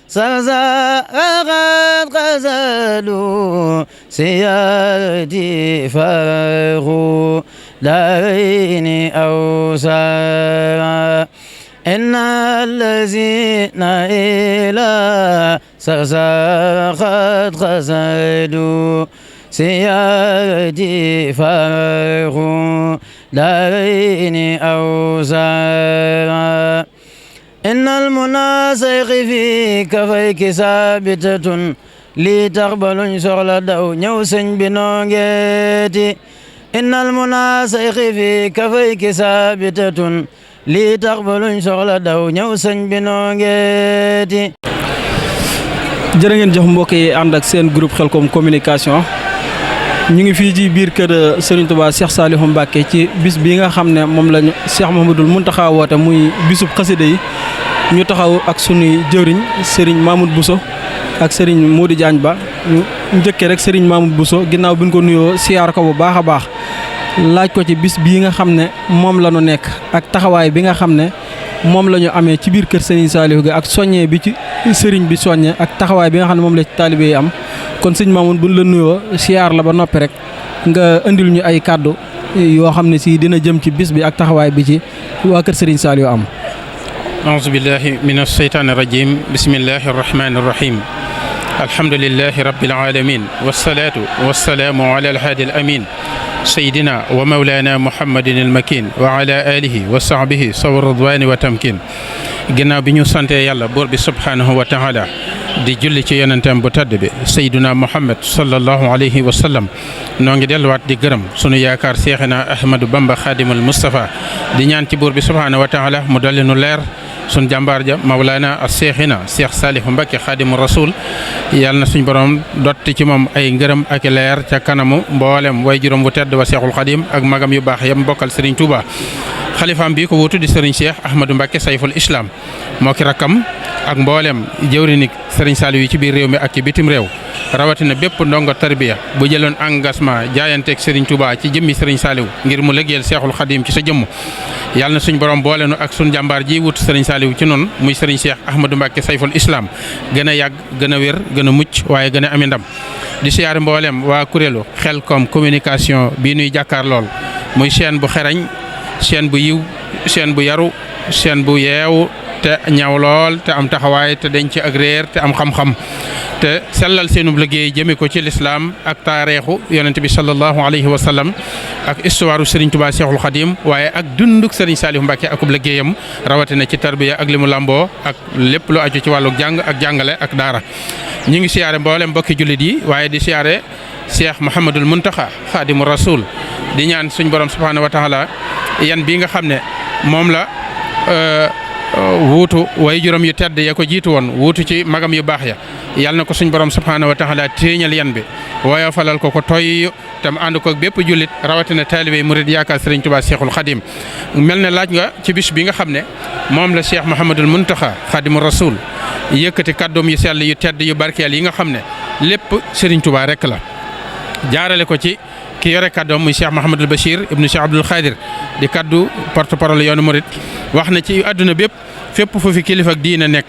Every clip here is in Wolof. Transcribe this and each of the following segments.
سرزاقت غزلوا سيادي فرغوا دارين أوسارا إن الذين إلى سرزاقت غزلوا سيادي فرغوا دارين أوسارا إن المناسق في كفيك ثابتة لي تقبل شغل دو نوس بنوغيتي إن المناسق في كفيك ثابتة لي تقبل شغل دو نوس بنوغيتي. jërë ngeen jëf mbokk yi ànd ak seen groupe Khelcom communication ñu ngi fii ci biir kër Serigne Touba Cheikh Saliou Mbacké ci bis bi nga xam ne moom lañu Cheikh Mouhamadoul Mountakha woote muy bisub xasida yi ñu taxaw ak sunuy jëwriñ Serigne Mamoud Bousso ak Serigne Modou Diagne Ba ñu njëkkee rek Serigne Mamoud Bousso ginnaaw bi ñu ko nuyoo siyaar ko bu baax a baax laaj ko ci bis bii nga xam ne moom la ñu nekk ak taxawaay bi nga xam ne moom la ñu amee ci biir kër Serigne Saliou gi ak soññee bi ci Serigne bi soññe ak taxawaay bi nga xam ne moom la ci taalibe yi am kon sëñ Mamoun buñ la nuyoo siyaar la ba noppi rek nga indil ñu ay kàddu yoo xam ne si dina jëm ci bis bi ak taxawaay bi ci waa kër Serigne Saliou am. auzu billahi min asheytaani rajim bismillahi arrahmani arrahim alhamdulillahi rabbil alamin wasalaatu wasalaamu ala alhaadi al amin sayidina wa mawlana muhammadin almakin wa ala alihi wa sahbihi sawa ridwani wa tamkin ginnaaw bi ñu sante yàlla buur bi subhanahu wa taala di julli ci yonentam bu tàdd bi sayduna muhammad sallallahu alayhi wa sallam noo ngi delluwaat di gërëm sunu yaakaar seexina ahmadou bamba xaadimul mustafa di ñaan ci buur bi subhanahu wa taala mu dolli nu leer sun jàmbaar ja mawlaana ak seexina Cheikh Saliou Mbacké xaadimu rasul yàlla na suñ borom dotti ci moom ay ngërëm ak leer ca kanamu mboolem way juróom bu tedd wa Cheikhul Xadim ak magam yu baax yam bokkal Serigne Touba xalifaam bi ko wutu di Serigne Cheikh Ahmadou Mbacké sayful islam moo ki rakkam ak mboolem jëwriñu Serigne Saliou yi ci biir réew mi ak ci bitim réew rawatina bépp ndongo tarbiya bu jëloon engagement jaayanteeg Serigne Touba ci jëmmi Serigne Saliou ngir mu liggéeyal Cheikhul Khadim ci sa jëmm yàlla na suñ borom boole nu ak suñ jàmbaar ji wut Serigne Saliou ci noonu muy Serigne Cheikh Ahmadou Mbacké sayful islam gën a yàgg gën a wér gën a mucc waaye gën a ami ndam di siyaare mboolem waa kuréelu Khelcom communication bii nuy jàkkaar lool muy chaîne bu xerañ chaîne bu yiw chaîne bu yaru chaîne bu yeewu te ñaw lool te am taxawaay te denc ak réer te am xam-xam te sellal seenub liggéey jëme ko ci lislaam ak taarixu yonent bi sallallahu alayhi wa sallam ak histoire Serigne Touba Cheikhul Khadim waaye ak dunduk Serigne Saliou Mbacké akub liggéeyam rawatina ci tarbiya ak li mu lamboo ak lépp lu aju ci wàllu jàng ak jàngale ak daara ñu ngi siyaare mboolem mbokki jullit yi waaye di siyaare Cheikh Mouhamadoul Mountakha xaadimu rasul di ñaan suñ borom subhanahu wa taala yan bii nga xam ne moom la wuutu way juróom yu tedd ya ko jiitu woon wuutu ci magam yu baax ya yàlla na ko suñ borom subhanahu wa taala téeñal yan bi waaye falal ko ko toy tam ànd ko bépp jullit rawatina taalibe murid yaakaar Serigne Touba Cheikhul Khadim mel ne laaj nga ci bis bi nga xam ne moom la Cheikh Mouhamadoul Mountakha xaadimu rasul yëkkati kàddoom yu sell yu tedd yu barkeel yi nga xam ne lépp Serigne Touba rek la jaarale ko ci ki yore kàddoom muy Cheikh Mouhamadoul Bachir ibnu Cheikh Abdoul Khadir di kaddu porte parole yoonu murid wax na ci àdduna bépp fépp fu fi kilifa ak diina nekk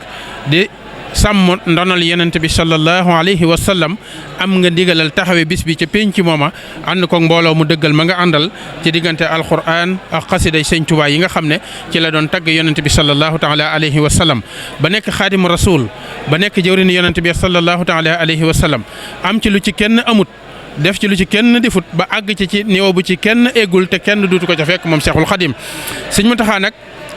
di sàmm ndonal yonent bi sallallahu alayhi wa sallam am nga ndigalal taxawe bis bi ca pénc mooma ànd ko mbooloo mu dëggal ma nga àndal ci diggante alquran ak xasiday sëñ Tuubaa yi nga xam ne ci la doon tagg yonent bi sallallahu taala alayhi wa sallam ba nekk xaadimu rasul ba nekk jëwriñu yonent bi sallallahu taala alayhi wa sallam am ci lu ci kenn amut def ci lu ci kenn defut ba àgg ci niveau bu ci kenn eggul te kenn duutu ko ca fekk moom Cheikhul Khadim Sëñ Mountakha nag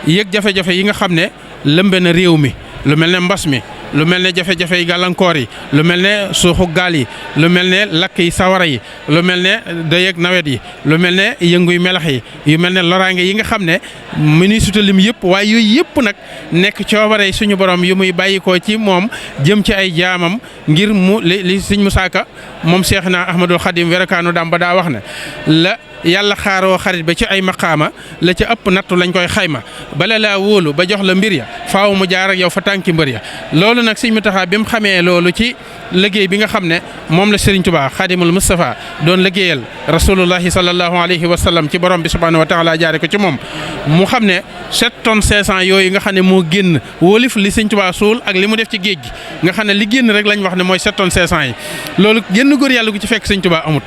yëg jafe-jafe yi nga xam ne lëmbe na réew mi lu mel ne mbas mi lu mel ne jafe-jafe yi gàllankoor yi lu mel ne suuxu gaal yi lu mel ne lakk yi sawara yi lu mel ne dëyeeg nawet yi lu mel ne yënguy melax yi yu mel ne loraange yi nga xam ne ministre lim yëpp waaye yooyu yëpp nag nekk coobare suñu borom yu muy bàyyikoo ci moom jëm ci ay jaamam ngir mu li Sëñ Musaa Ka moom Seexna Ahmadul Xadim werakaanu dam ba daa wax ne la yàlla xaaroo xarit ba ci ay maqaama la ca ëpp nattu lañ koy xayma bala laa wóolu ba jox la mbir ya faaw mu jaar ak yow fa tànki mbër ya loolu nag Sëriñ Muntaxa bi mu xamee loolu ci liggéey bi nga xam ne moom la Sëriñ Tuubaa Xaadimul Mustafa doon liggéeyal rasulullahi sallallahu alayhi wa sallam ci borom bi subhaanahu wa taala jaare ko ci moom mu xam ne 7 tonnes 500 yooyu nga xam ne moo génn wólif li Sëriñ Tuubaa suul ak li mu def ci géej gi nga xam ne li génn rek lañ wax ne mooy 7 tonnes 500 yi loolu génn góor yàlla gu ci fekk Sëriñ Tuubaa amut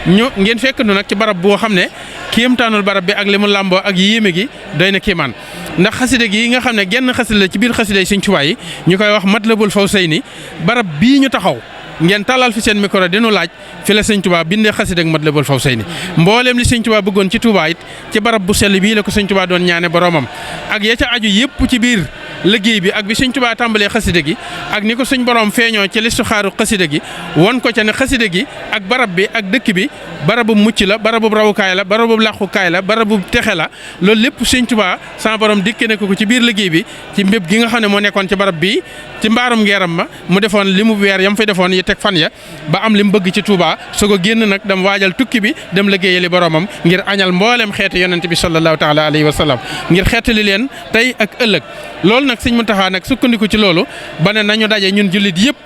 ñu ngeen fekk nu nag ci barab boo xam ne kéemtaanul barab bi ak li mu làmboo ak yéeme gi doy na kéemaan ndax xasida gi nga xam ne genn xasida la ci biir xasida yi Sëriñ Tuubaa yi ñu koy wax Matlabul Fawzayni barab bii ñu taxaw ngeen talal fi seen micro dinu laaj fi la Sëriñ Tuubaa bindee xasida ak Matlabul Fawzayni mbooleem li Sëriñ Tuubaa bëggoon ci Tuubaa it ci barab bu sell bii la ko Sëriñ Tuubaa doon ñaane boromam ak ya ca aju yëpp ci biir liggéey bi ak bi Sëriñ Tuubaa tàmbalee xasida gi ak ni ko suñ borom feeñoo ci listixaaru xasida gi won ko ca ne xasida gi ak barab bi ak dëkk bi barabu mucc la barabu rawukaay la barabu làqukaay la barabu texe la loolu lépp Sëriñ Tuubaa sama borom dikke ne ko ci biir liggéey bi ci mbéb gi nga xam ne moo nekkoon ci barab bi ci mbaarum ngeeram ma mu defoon li mu weer yam fay defoon yi teg fan ya ba am li mu bëgg ci Touba su ko génn nag dem waajal tukki bi dem liggéeyali boromam ngir añal mboolem xeeti yonent bi sallallahu taala alayhi wa sallam ngir xeetali leen tey ak ëllëg loolu nag Sëriñ Muntaxa nag sukkandiku ci loolu ba ne nañu daje ñun jullit yëpp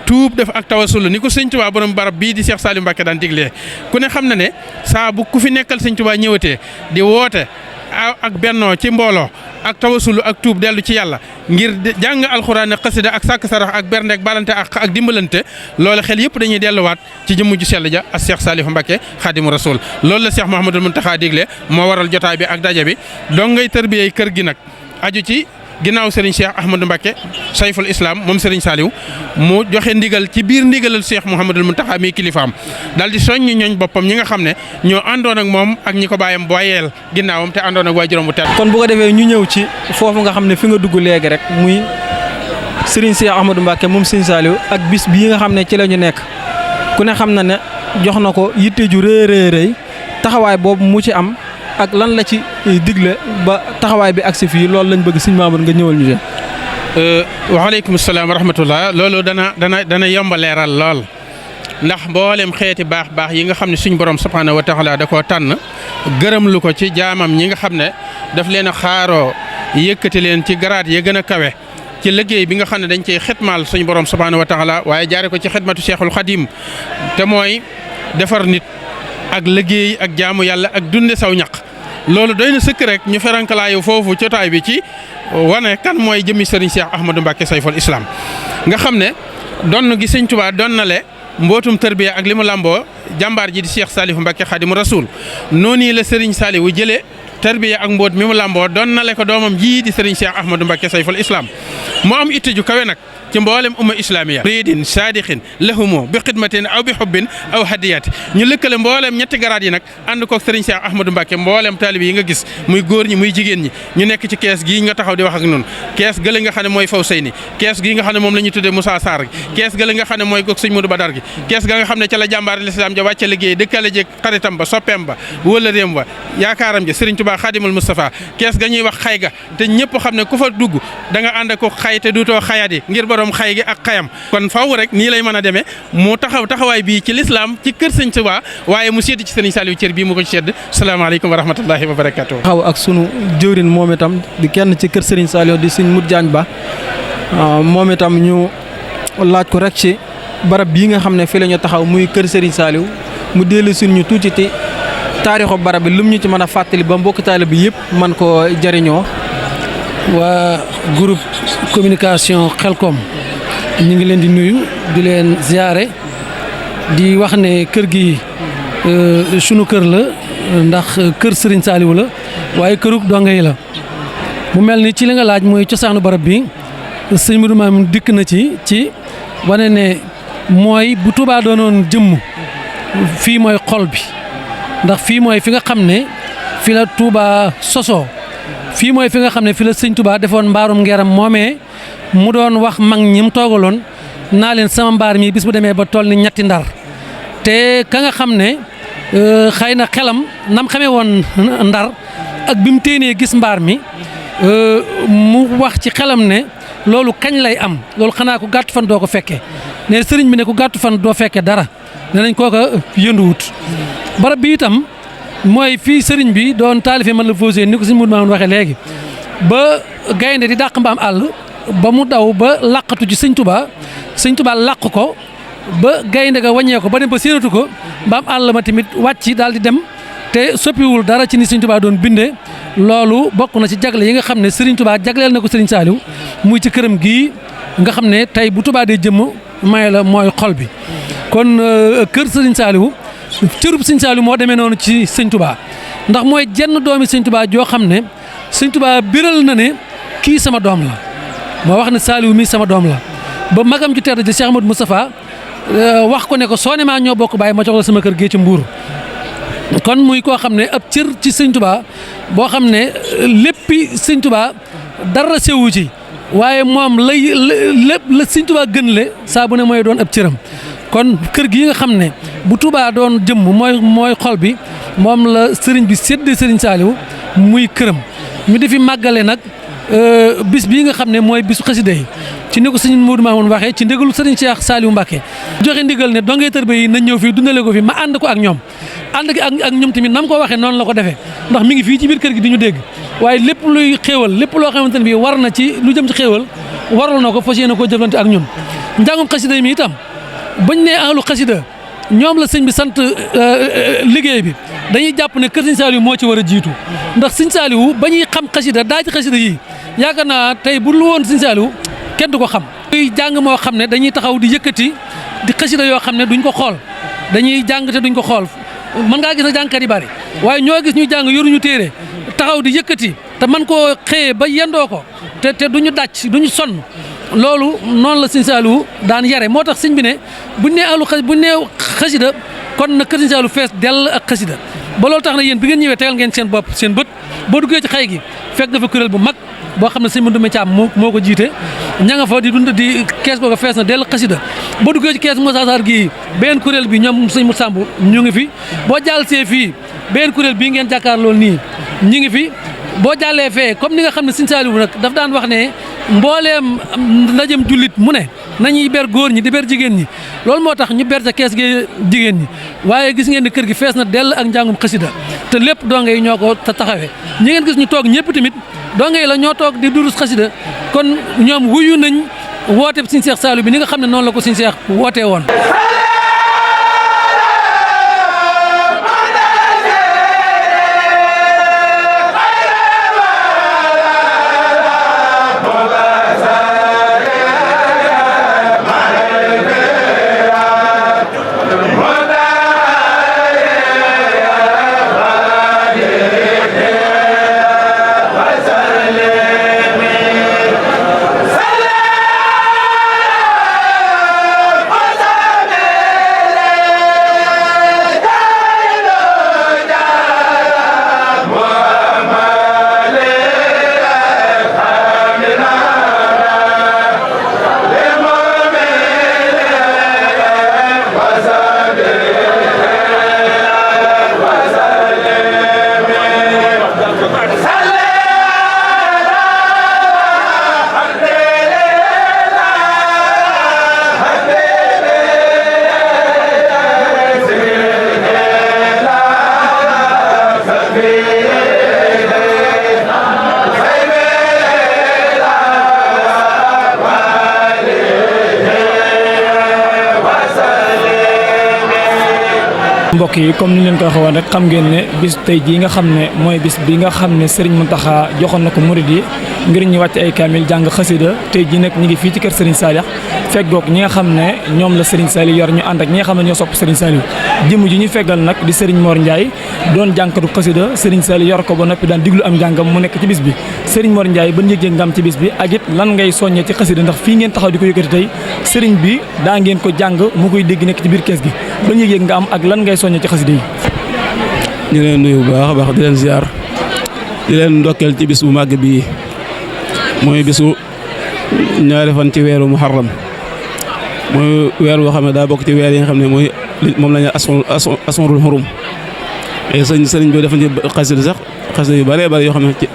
tuub def ak tawasul ni ko Sëriñ Tuubaa borom barab bii di Cheikh Saliou Mbacké daan diglee ku ne xam na ne saa bu ku fi nekkal Sëriñ Tuubaa ñëwatee di woote ak bennoo ci mbooloo ak tawasulu ak tuub dellu ci yàlla ngir jàng alxuraan ak xasida ak sàkk sarax ak bernde ak balante ak dimbalante loolu xel yëpp dañuy delluwaat ci jëmm ju sell ja ak Cheikh Saliou Mbacké Xaadimu Rasuul loolu la Cheikh Mouhamadul Mountakha digle moo waral jotaay bi ak daje bi donc ngay tërbiyee kër gi nag aju ci ginnaaw Serigne Cheikh Ahmadou Mbacké sayful islam moom Serigne Saliou mu joxe ndigal ci biir ndigalal Cheikh Mouhamadul Mountakha mi kilifaam daal di soññi ñooñ boppam ñi nga xam ne ñoo àndoon ak moom ak ñi ko bàyyam booyeel ginnaawam te àndoon ak waajuram bu tedd. kon bu ko defee ñu ñëw ci foofu nga xam ne fi nga dugg léegi rek muy Serigne Cheikh Ahmadou Mbacké moom Serigne Saliou ak bis bii nga xam ne ci la ñu nekk ku ne xam na ne jox na ko yitte ju rëy taxawaay boobu mu ci am. ak lan la ci digle ba taxawaay bi agsi fii loolu lañ bëgg Sëriñ Mamour nga ñëwal ñu de. waaleykum salaam wa rahmatullah loolu dana yomba leeral lool ndax mboolem xeeti baax yi nga xam ne suñ borom subhaanahu wa taala da koo tànn gërëm lu ko ci jaamam ñi nga xam ne daf leen a xaaroo yëkkati leen ci garaat ya gën a kawe ci liggéey bi nga xam ne dañ cey xitmaal suñ borom subhaanahu wa taala waaye jaare ko ci xidmatu Cheikhul Khadim te mooy defar nit ak liggéey ak jaamu yàlla ak dunde saw ñaq loolu doy na sëkk rek ñu ferankalaayu foofu cotaay bi ci wane kan mooy jëmmi Serigne Cheikh Ahmadou Mbacké sayful islam nga xam ne donn gi Sëriñ Tuubaa donnale mbootum tërbiya ak li mu làmboo jàmbaar ji di Cheikh Saliou Mbacké Xaadimu Rasuul noonu la Serigne Saliou jëlee tarbiya ak mboot mi mu làmboo donnale ko doomam ji di Serigne Cheikh Ahmadou Mbacké sayful islam mu am itte ju kawe nag ci mboolem umma islamiya ridin saadixin lahumo bi xidmatin aw bi xubbin aw hadiyati ñu lëkkale mboolem ñetti garaat yi nag ànd koog Serigne Cheikh Ahmadou Mbacké mboolem taalibi yi nga gis muy góor ñi muy jigéen ñi ñu nekk ci kees gii nga taxaw di wax ak noonu kees gële nga xam ne mooy Fawzayni kees gii nga xam ne moom la ñu tuddee Moussa Sarr gi kees gële nga xam ne mooy goog Sëñ Modou Badar gi kees ga nga xam ne ca la jàmbaari l'islam ja wàcce liggéey dëkkale jeeg xaritam ba soppeem ba wëlëreem ba yaakaaram ja Serigne Touba Khadimul Moustapha kees ga ñuy wax xay ga te ñëpp xam ne ku fa dugg da nga ànd ko xay te duutoo xayadi ngir borom xay gi ak xayam kon faw rek nii lay mën a demee mu taxawaay bii ci l'islam ci kër Sëñ Touba waaye mu seeti ci Serigne Saliou cër bii mu ko ci sedd salaamaaleykum wa rahmatullahi wa barakatuh xaw ak sunu jëwrin moom itam di kenn ci kër Serigne Saliou di Serigne Modou Diagne Ba moom itam ñu laaj ko rek ci barab bii nga xam ne fi la ñu taxaw muy kër Serigne Saliou mu dellu suñu tuuti ci taarixu barab bi lum ñu ci mën a fàttali ba mbokk taalibe bi yëpp man ko jariñoo. waa groupe communication Xelcom ñu ngi leen di nuyu di leen ziare di wax ne kër gi sunu kër la ndax kër Serigne Saliou la waaye kërug donga yi la mu mel ni ci li nga laaj mooy cosaanu barab bi sëñ Modou Mamoune dikk na ci wane ne mooy bu Touba doonoon jëmm fii mooy xol bi ndax fii mooy fi nga xam ne fi la Touba sosoo fii mooy fi nga xam ne fi la sëñ Touba defoon mbaarum ngeeram moomee mu doon wax mag ñi mu toogaloon naa leen sama mbaar mi bis bu demee ba toll ni ñetti ndar te ka nga xam ne xëy na xelam nam xamee woon ndar ak bi mu téenee gis mbaar mi mu wax ci xelam ne loolu kañ lay am loolu xanaa ku gàttu fan doo ko fekkee ne sëriñ bi ne ku gàttu fan doo fekkee dara ne nañ kooka yënduwut barab bi itam mooy fii sëriñ bi doon taalife man la fausé ni ko sëñ Modou Mamoune waxee léegi ba gaynde di dàq mbaam àll ba mu daw ba làqatu ci sëñ Touba làq ko ba gaynde ga wàññee ko ba dem ba séenatu ko mbaam àll ma tamit wàcc daal di dem te soppiwul dara ci ni sëñ Touba doon bindee loolu bokk na ci jagle yi nga xam ne sëriñ Touba jagleel na ko sëriñ Saliou muy ci këram gii nga xam ne tey bu Touba dee jëmm may la mooy xol bi kon kër sëriñ Saliou cërub sëñ Saliou moo demee noonu ci sëñ Touba ndax mooy jenn doomi sëñ Touba joo xam ne sëñ Touba biral na ne kii sama doom la moo wax ne Saliou mii sama doom la ba magam ju tedd ji Cheikh Amadou Moustapha wax ko ne ko soo ne maa ñoo bokk bàyyi ma jox la sama kër gee ci Mbuur kon muy koo xam ne ab cër ci sëñ Touba boo xam ne léppi sëñ Touba dara sewu ci waaye moom lépp la sëñ Touba gën le saa bu ne mooy doon ab cëram kon kër gi nga xam ne bu Touba doon jëmm mooy xol bi moom la sëriñ bi séddee sëriñ Saliou muy këram ñu defi màggale nag bis bii nga xam ne mooy bisu xasida yi ci ni ko sëñ Modou Mamoune waxee ci ndigalu sëriñ Cheikh Saliou Mbacké joxe ndigal ne dongee tërbe yi nañ ñëw fii dundale ko fi ma ànd ko ak ñoom ànd gi ak ñoom tamit nam ko waxee noonu la ko defee ndax mi ngi fii ci biir kër gi di ñu dégg waaye lépp luy xéewal lépp loo xamante ne bii war na ci lu jëm ci xéewal waral na ko fas yéene koo jëflante ak ñun njàngum xasida yi mi itam bañ ne ahlu xasida ñoom la sëñ bi sant liggéey bi dañuy jàpp ne kër sëñ Saliou moo ci war a jiitu ndax sëñ Saliou ba ñuy xam xasida daa ci xasida yi yaakaar naa tey bu lu woon sëñ Saliou kenn du ko xam muy jàng moo xam ne dañuy taxaw di yëkkati di xasida yoo xam ne duñ ko xool dañuy jàng te duñ ko xool mën ngaa gis na jàngkat yi bari waaye ñoo gis ñuy jàng yoruñu téere taxaw di yëkkati te man koo xëyee ba yendoo ko te duñu dàcc duñu sonn loolu noonu la sëñ Saliou daan yare moo tax sëñ bi ne buñ nee xasida kon na kër sëñ Saliou fees dell ak xasida ba loolu tax na yéen bi ngeen ñëwee tegal ngeen seen bopp seen bët boo duggee ci xay gi fekk nga fa kuréel bu mag boo xam ne sëñ Mandoumbe Thiam moo ko jiite ña nga fa di dund di kees googa fees na dell xasida boo duggee ci kees Moussa Sarr gii beneen kuréel bi ñoom sëñ Moussa Samb ñu ngi fi boo jàll see fii beneen kuréel bii ngeen jàkkaar loolu nii ñu ngi fi boo jàllee fee comme ni nga xam ne sëñ Saliou nag daf daan wax ne mbooleem ndajem jullit mu ne nañuy ber góor ñi di ber jigéen ñi loolu moo tax ñu ber ca kees gi jigéen ñi waaye gis ngeen ni kër gi fees na dell ak njàngum xasida te lépp donge yi ñoo ko taxawee ñi ngeen gis ñu toog ñëpp tamit donge yi la ñoo toog di durus xasida kon ñoom wuyu nañ woote sëñ Cheikh Saliou bi ni nga xam ne noonu la ko sëñ Cheikh wootee woon mbokk yi comme ni leen ko waxee woon rek xam ngeen ne bis tey jii nga xam ne mooy bis bi nga xam ne Serigne Mountakha joxoon na ko murid yi ngir ñu wàcc ay kaamil jàng xasida tey jii nag ñu ngi fii ci kër Serigne Saliou feggoog ñi nga xam ne ñoom la Serigne Saliou yor ñu ànd ak ñi nga xam ne ñoo sopp Serigne Saliou jëmm ji ñu feggal nag di Serigne Mor Ndiaye doon jànkatu xasida Serigne Saliou yor ko ba noppi daan diglu am njàngam mu nekk ci bis bi Serigne Mor Ndiaye ban yëg-yëg nga am ci bis bi ak it lan ngay soññee ci xasida ndax fii ngeen taxaw di ko yëkkati tey Serigne bi daa ngeen ko jàng mu koy dégg nekk ci biir kees gi ban yëg-yëg nga am ak lan ngay soññee ci xasida yi. ñu leen nuyu bu baax a baax di leen ziar di leen ndokkeel ci bis bu màgg bii mooy bisu ñaari fan ci weeru muharram mooy weer boo xam ne daa bokk ci weer yi nga xam ne mooy moom la ñu asmarul xurum sëriñ bi def na ci xasida sax xasida yu bëree bëri yoo xam ne ci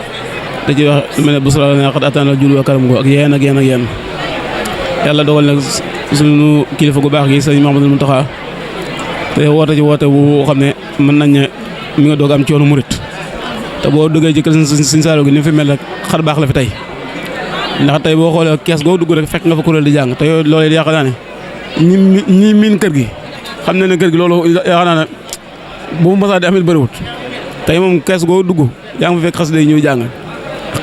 da ciy wax lu mel ne busra lana qad ataana jul wa karam go ak yéen ak yéen ak yéen yàlla dogal nag suñu kilifa gu baax gi sëriñ Mouhamadou Mountakha te woote ci woote bu xam ne mën nañ ne mi nga doog am coono murit te boo duggee ci kër Sëñ Saliou gi ni fi mel rek xar baax la fi tey ndax tey boo xoolee kees goo dugg rek fekk nga fa kuréel di jàng te yooyu loolu yaakaar naa ne ñi miin kër gi xam ne kër gi loolu yaakaar naa ne bu mu masaa di amit bëriwut tey moom kees goo dugg yaa ngi fa fekk xasida yi ñuy jàng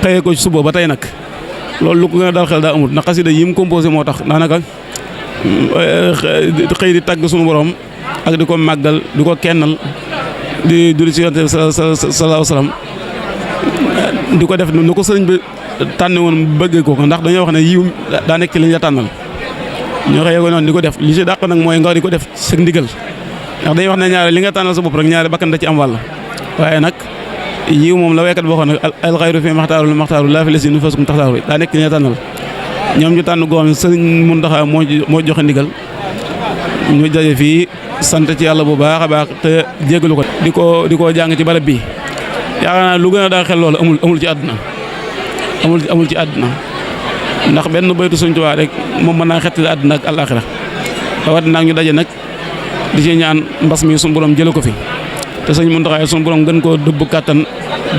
xëyee ko ci suba ba tey nag loolu lu ko gën a dal xel daa amut ndax xasida yi mu composé moo tax daanaka xëy di tagg suñu borom ak di ko màggal di ko kennal di duli ci yonent sallallahu salaam di ko def nu ko sëriñ bi tànne woon bëggee ko ndax dañoo wax ne yiw daa nekk ci li ñu la tànnal ñoo xëyee ko noonu di ko def li ci dàq nag mooy nga di ko def sa ndigal ndax dañuy wax ne ñaare li nga tànnal sa bopp rek ñaare bakkan da ci am wàll waaye nag yiw moom la waykat boo xam ne alxayru fi maxtaaru laa fi la si nu fasum taxtaaru daa nekk ci li ñu tànnal ñoom ñu tànn goo xam ne sëriñ Muntaxa moo joxe ndigal ñu daje fii sant ci yàlla bu baax a baax te jégalu ko di ko jàng ci barab bi yaakaar naa lu gën a daal xel loolu amul ci àdduna amul ci àdduna ndax benn baytu Sëñ Tuubaa rek moom mën naa xettali àdduna ak àllaaxira rawat nag ñu daje nag di ci ñaan mbas mi suñu borom jële ko fi te Sëñ Muntaxa suñu borom gën koo dëbb kàttan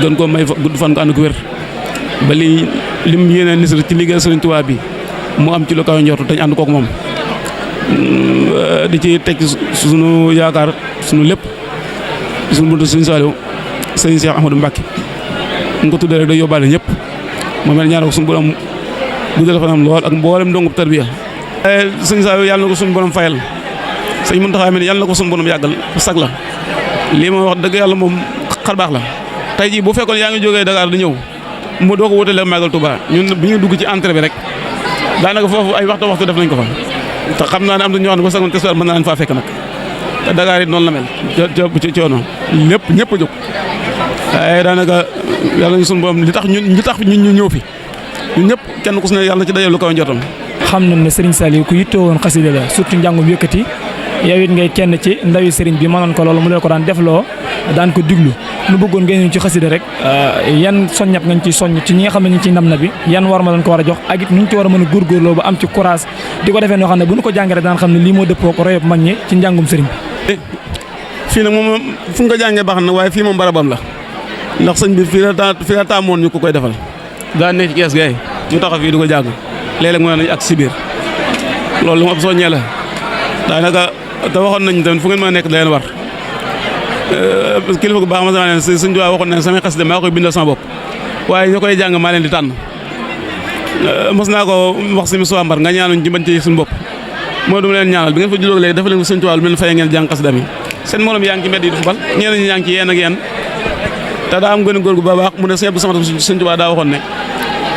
gën koo may gudd fan ko ànd ko wér ba lim yéene nisar ci liggéey Sëñ Tuubaa bi mu am ci lu kaw njortu te ñu ànd kook moom di ci teg suñu yaakaar suñu lépp suñu buntu Sëñ Saliou Sëñ Cheikh Ahmadou Mbacké ñu ko tuddee rek day yóbbaale ñëpp moom it ñaanal ko suñu borom guddal fanam lool ak mboolem ndongub tarbiya Sëñ Saliou yàlla na ko suñu borom fayal Sëñ Muntaxa mi yàlla na ko suñu borom yàggal sag la lii ma wax dëgg yàlla moom xar baax la tey jii bu fekkoon yaa ngi jógee Dakar di ñëw mu doo ko wutale Magal Touba ñun bi ñu dugg ci entrée bi rek daanaka foofu ay waxtu def nañ ko fa te xam naa ne am na ñoo xam ne ba sagoon te soir mën naa leen faa fekk nag te Dakar it noonu la mel ci coono lépp ñëpp a jóg waaye daanaka yàlla ñu sunu borom li tax ñun ñu ñëw fi ñun ñëpp kenn ku si ne yàlla ci dajal lu kaw njottam. xam nañ ne Serigne Saliou ku yittoo woon xasida la surtout njàngum yëkkati yow it ngay kenn ci ndawi Serigne bi mënoon ko loolu mu leen ko daan defloo daan ko diglu nu bëggoon ngeen ci xasida rek yan soññat ngañ ci soññ ci ñi nga xam ne ñu ci ndam na bi yan war ma leen ko war a jox ak it nuñ ci war a mën a góorgóorloo ba am ci courage di ko defee noo xam ne bu ñu ko jàngee rek daan xam ne lii moo dëppoo ko royob mag ñi ci njàngum Serigne bi. fii nag moom fu nga ko jàngee baax na waaye fii moom barabam la ndax sëñ bi fii la taamoon ñu ko koy defal daa nekk ci kees gaay ñu taxaw fii di ko jàng léeg-léeg mu ne nañ ak si biir loolu lu ma ab soññee la daanaka te waxoon nañ tamit fu ngeen mën a nekk da leen war kilifa gu baax ma sama leen Sëñ Tuubaa waxoon ne samay xasida maa koy bindal sama bopp waaye ñu koy jàng maa leen di tànn mos naa ko wax si Moussa Mbar nga ñaanuñ ci bañ ci suñu bopp moo duma leen ñaanal bi ngeen fa juddoo léegi dafa leen ko Sëñ Tuubaa lu mel fay ngeen jàng xasida mi seen morom yaa ngi ci mbedd yi di fubal ñeneen ñi yaa ngi ci yéen ak yéen te daa am gën a góor gu baax mu ne Sëñ Sëñ Tuubaa daa waxoon ne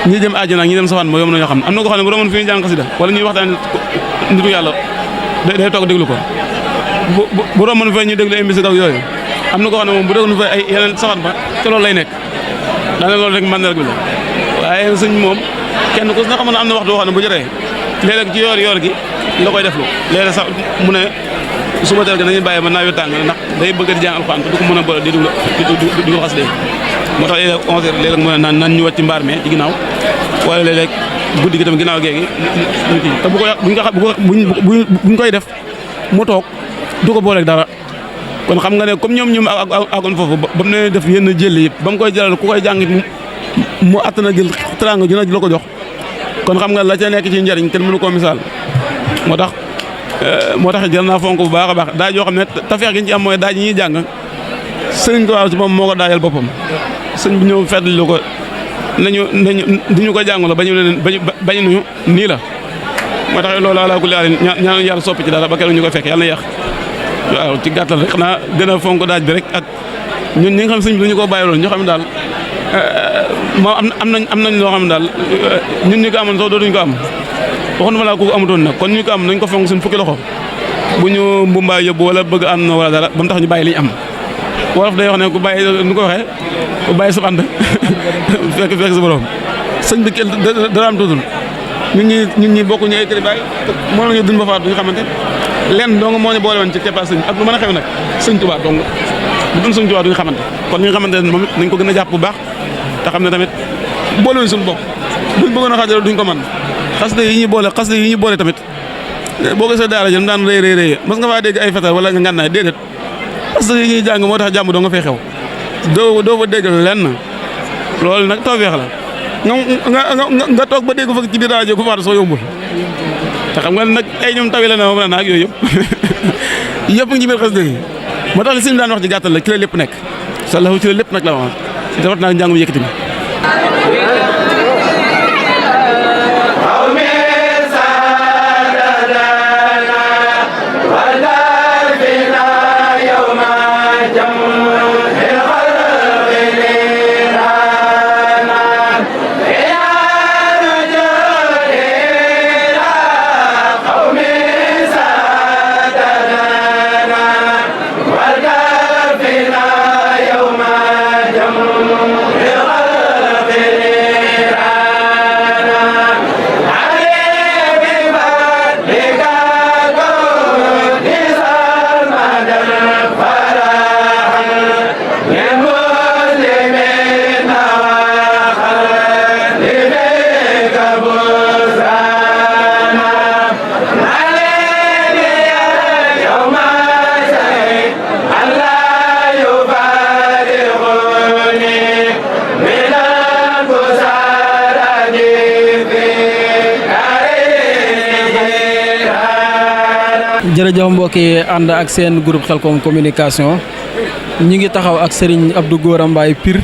ñi jëm àjjana ak ñi dem safaan moo yom nañoo xam am na ko xam ne bu doon fi ñu jàng xasida wala ñuy waxtaan nitu yàlla day toog déglu ko bu romboon fay ñu déglu ay musique ak yooyu am na ko xam ne moom bu déglu fay ay yeneen safaan ba te loolu lay nekk daanaka loolu rek mën na rek bi la waaye sëñ moom kenn ku si na xam ne am na waxtu boo xam ne bu jotee léeg-léeg ci yoor gi la koy deflu léeg-léeg sax mu ne suba teel gi nañuy bàyyi ba nawet tàng ndax day bëgg di jàng alxuraan te du ko mën a boole di duglu xas dee moo tax léeg-léeg 11 heures léeg-léeg mu ne naan ñu wàcc ci mbaar mee ci ginnaaw wala léeg-léeg guddi gi tamit ginnaaw géegi ñu kii te buñ koy def mu toog du ko booleeg dara kon xam nga ne comme ñoom àggoon foofu ba mu ne def yenn jël yi ba mu koy jëlal ku koy jàng mu attana jël teraanga ju la ko jox kon xam nga la ca nekk ci njariñ kenn mënu koo misaal moo tax jël naa fonk bu baax a baax daaj yoo xam ne tafeex gi ñu ci am mooy daaj yi ñuy jàng sëriñ Tuubaa ci moom moo ko daajal boppam sëñ bi ñëw fetlu ko nañu diñu ko jàngu la bañu nañu nii la moo tax loolu ala kulli haal ñaan yàlla soppi ci dara ba keroog ñu ko fekk yàlla na yàq waaw ci gàttal rek xanaa gën a fonk daaj bi rek ak ñun ñi nga xam sëñ bi dañu ko bàyyi loolu ñu xam ne daal moom am nañ loo xam ne daal ñun ñu ko amoon sax dootuñu ko am waxuñu fa laa ko amutoon nag kon ñu ko am nañ ko fonk suñu fukki loxo bu ñu mbumbaay yóbbu wala bëgg am na wala dara ba mu tax ñu bàyyi li ñu am wolof day wax ne ku bàyyi nu ko waxee ku bàyyi sa ànd fekk sa borom sëñ bi dara am tuutul ñun ñi bokk ñu ay kër bàyyi moo nañu dund ba faat duñu xamante lenn dong moo ñu boole woon ci keppaar sëñ ak lu mën a xew nag sëñ Tuubaa dong bu dun sëñ Tuubaa duñu xamante kon ñu nga xamante ne moom it nañ ko gën a jàpp bu baax te xam ne tamit boole wuñ suñu bopp buñ bëggoon a xaajal duñ ko mën xasida yi ñuy boole tamit boo gisee daara jëm daan rëy mas nga faa dégg ay fetal wala nga ngànnaay déedéet parce que yi ñuy jàng moo tax jàmm doo nga fay xew doo fa dégg lenn loolu nag tawfeex la nga toog ba dégg fa ci biir rajo ku faatu soo yombul te xam nga nag ay ñoom tawi la na ma naag yooyu yëpp ngi ci biir xasida yi moo tax li sëñ daan wax ci gàttal la ci la lépp nekk sallahu ci la lépp nag la wax dafat naa njàng mu yëkkati mi jërëjëf mbokk yi ànd ak seen groupe Khelcom communication ñi ngi taxaw ak Serigne Abdou Gora Mbaye Pire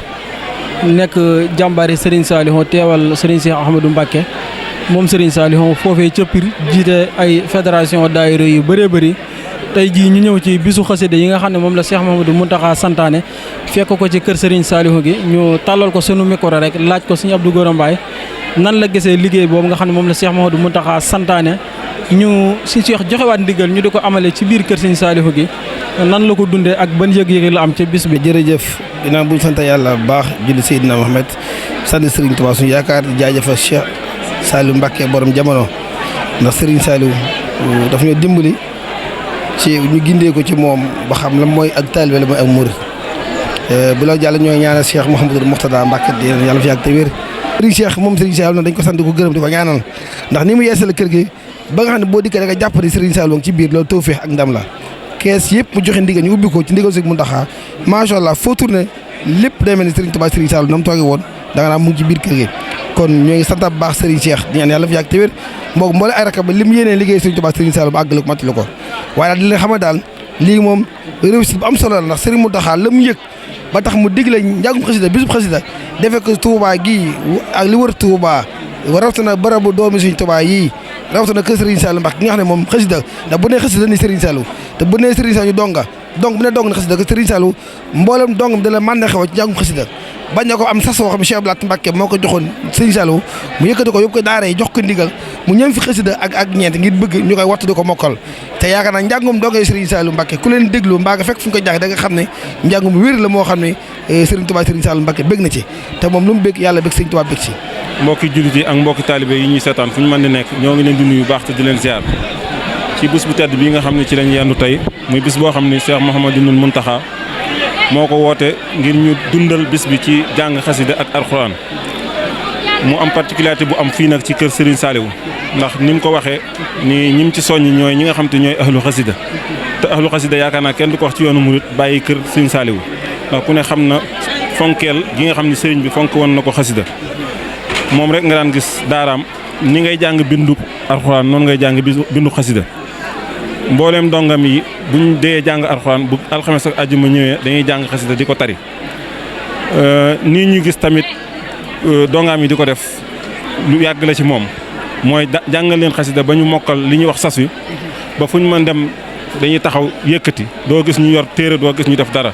nekk jàmbaari Serigne Saliou teewal Serigne Cheikh Ahmadou Mbacké moom Serigne Saliou foofee ca Pire jiite ay fédération daayira yu bëree bëri tey jii ñu ñëw ci bisu xasida yi nga xam ne moom la Cheikh Mouhamadou Mountakha santaane fekk ko ci kër Serigne Saliou gi ñu tàllal ko sunu micro rek laaj ko Serigne Abdou Gora Mbaye nan la gisee liggéey boobu nga xam ne moom la Cheikh Mouhamadou Mountakha santaane ñu si Cheikh joxewaat ndigal ñu di ko amale ci biir kër Serigne Saliou gi nan la ko dundee ak ban yëg-yëg la am ci bis bi. jërëjëf ginnaaw bu ñu sant yàlla bu baax julli Seydina Mohamed sant Serigne Touba suñu yaakaar jaajëfal Cheikh Saliou Mbacké borom jamono ndax Serigne Saliou daf ñoo dimbali ci ñu gindee ko ci moom ba xam la mooy ak taalibe la mooy ak murid bu la jàll ñooy ñaanal Cheikh Mouhamadou Mourtada Mbacké di yàlla fi yàgg te wér. Serigne Cheikh moom Serigne Saliou dañ ko sant di ko gërëm di ko ñaanal ndax ni mu yeesal kër gi ba nga xam ne boo dikkee da nga jàpp ni Serigne Saliou ci biir loolu tawfeex ak ndam la kees yëpp mu joxe ndigal ñu ubbi ko ci ndigal Serigne Mountakha macha allah foo tourné lépp day mel ni Serigne Touba Serigne Saliou na mu toogee woon da nga naan mu ngi ci biir kër gi kon ñoo ngi sant bu baax Serigne Cheikh di ñaan yàlla fi yàgg te wér mboole ay rakab li mu yéenee liggéey Serigne Touba Serigne Saliou ba àggale ko matali ko waaye daal di leen xamal daal lii moom réussite bu am solo la ndax Serigne Mountakha la mu yëg ba tax mu digle njàngum xasida bisub xasida defee ko Touba gii ak li wër Touba rawatina barabu doomi Serigne Touba yii rawatina kër Serigne Saliou Mbacké gi nga xam ne moom xasida ndax bu nee xasida ni Serigne Saliou te bu nee Serigne Saliou donga donc bu ne dong na xasida ko Serigne Saliou mboolem dong da la mànne xew ci njàngum xasida bañ na ko am sas woo xam ne Cheikh Abdou Mbacké moo ko joxoon Serigne Saliou mu yëkkati ko yóbbu ko daara yi jox ko ndigal mu ñëm fi xasida ak ñeent ngir bëgg ñu koy wattu di ko mokkal te yaakaar naa njàngum dongee Serigne Saliou Mbacké ku leen déglu mbaa nga fekk fu ñu ko jàng da nga xam ne njàngum wér la moo xam ne Serigne Touba Serigne Saliou Mbacké bëgg na ci te moom lu mu bëgg yàlla bëgg Serigne Touba bëgg ci mbokki jullit yi ak mbokki taalibe yi ñuy seetaan fu ñu mën di nekk ñoo ngi leen di nuyu baax te di leen ziar ci bis bu tedd bii nga xam ne ci lañ yendu tey muy bis boo xam ne Cheikh Mouhamadou Mountakha moo ko woote ngir ñu dundal bis bi ci jàng xasida ak alxuraan mu am particularité bu am fii nag ci kër Serigne Saliou ndax ni mu ko waxee ni ñim ci soññ ñooy ñi nga xam te ñooy ahlu xasida te ahlu xasida yaakaar naa kenn du ko wax ci yoonu murit bàyyi kër Serigne Saliou ndax ku ne xam na fonkeel gi nga xam ne Serigne bi fonk woon na ko xasida moom rek nga daan gis daaraam ni ngay jàng bindu alxuraan noonu ngay jàng bindu xasida mbooleem dongam yi buñ dee jàng alxuraan bu alxames ak àjjuma ñëwee dañuy jàng xasida di ko tari nii ñu gis tamit dongaam yi di ko def lu yàgg la ci moom mooy jàngal leen xasida ba ñu mokkal li ñuy wax sas wi ba fu ñu mën dem dañuy taxaw yëkkati doo gis ñu yor téere doo gis ñu def dara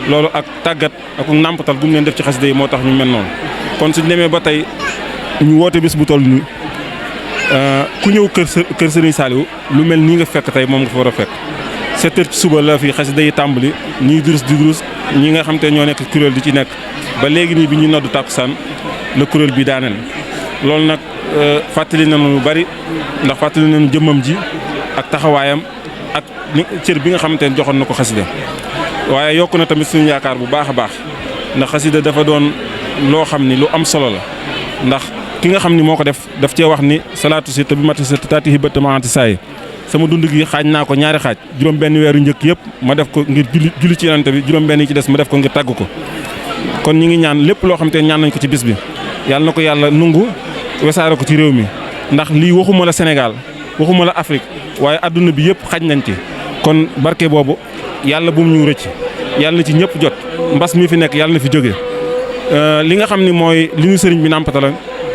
loolu ak tàggat ak nàmpatal bu mu leen def ci xasida yi moo tax ñu mel noonu kon suñ demee ba tey ñu woote bis bu toll nii ku ñëw kër Serigne Saliou lu mel nii nga fekk tey moom nga fa war a fekk 7 heures ci suba la fi xasida yi tàmbali ñuy durus di durus ñi nga xam te ñoo nekk kuréel di ci nekk ba léegi nii bi ñu noddu tàkkusaan la kuréel bi daaneel loolu nag fàttali nañu lu bari ndax fàttali nañu jëmmam ji ak taxawaayam ak cër bi nga xamante ne joxoon na ko xasida waaye yokku na tamit suñu yaakaar bu baax a baax ndax xasida dafa doon loo xam ni lu am solo la ndax ki nga xam ni moo ko def daf cee wax ni salaatu si te bi mati sa taati hibat maanti saay sama dund gi xaaj naa ko ñaari xaaj juróom-benn weeru njëkk yëpp ma def ko ngir julli ci yonent bi juróom-benn yi ci des ma def ko ngir tàgg ko kon ñi ngi ñaan lépp loo xam te ñaan nañ ko ci bis bi yàlla na ko yàlla nungu wesaare ko ci réew mi ndax lii waxuma la Sénégal waxuma la Afrique waaye adduna bi yëpp xaj nañ ci kon barke boobu yàlla bu mu ñu rëcc yàlla na ci ñëpp jot mbas mi fi nekk yàlla na fi jóge li nga xam ni mooy li ñu sëriñ bi nàmpatala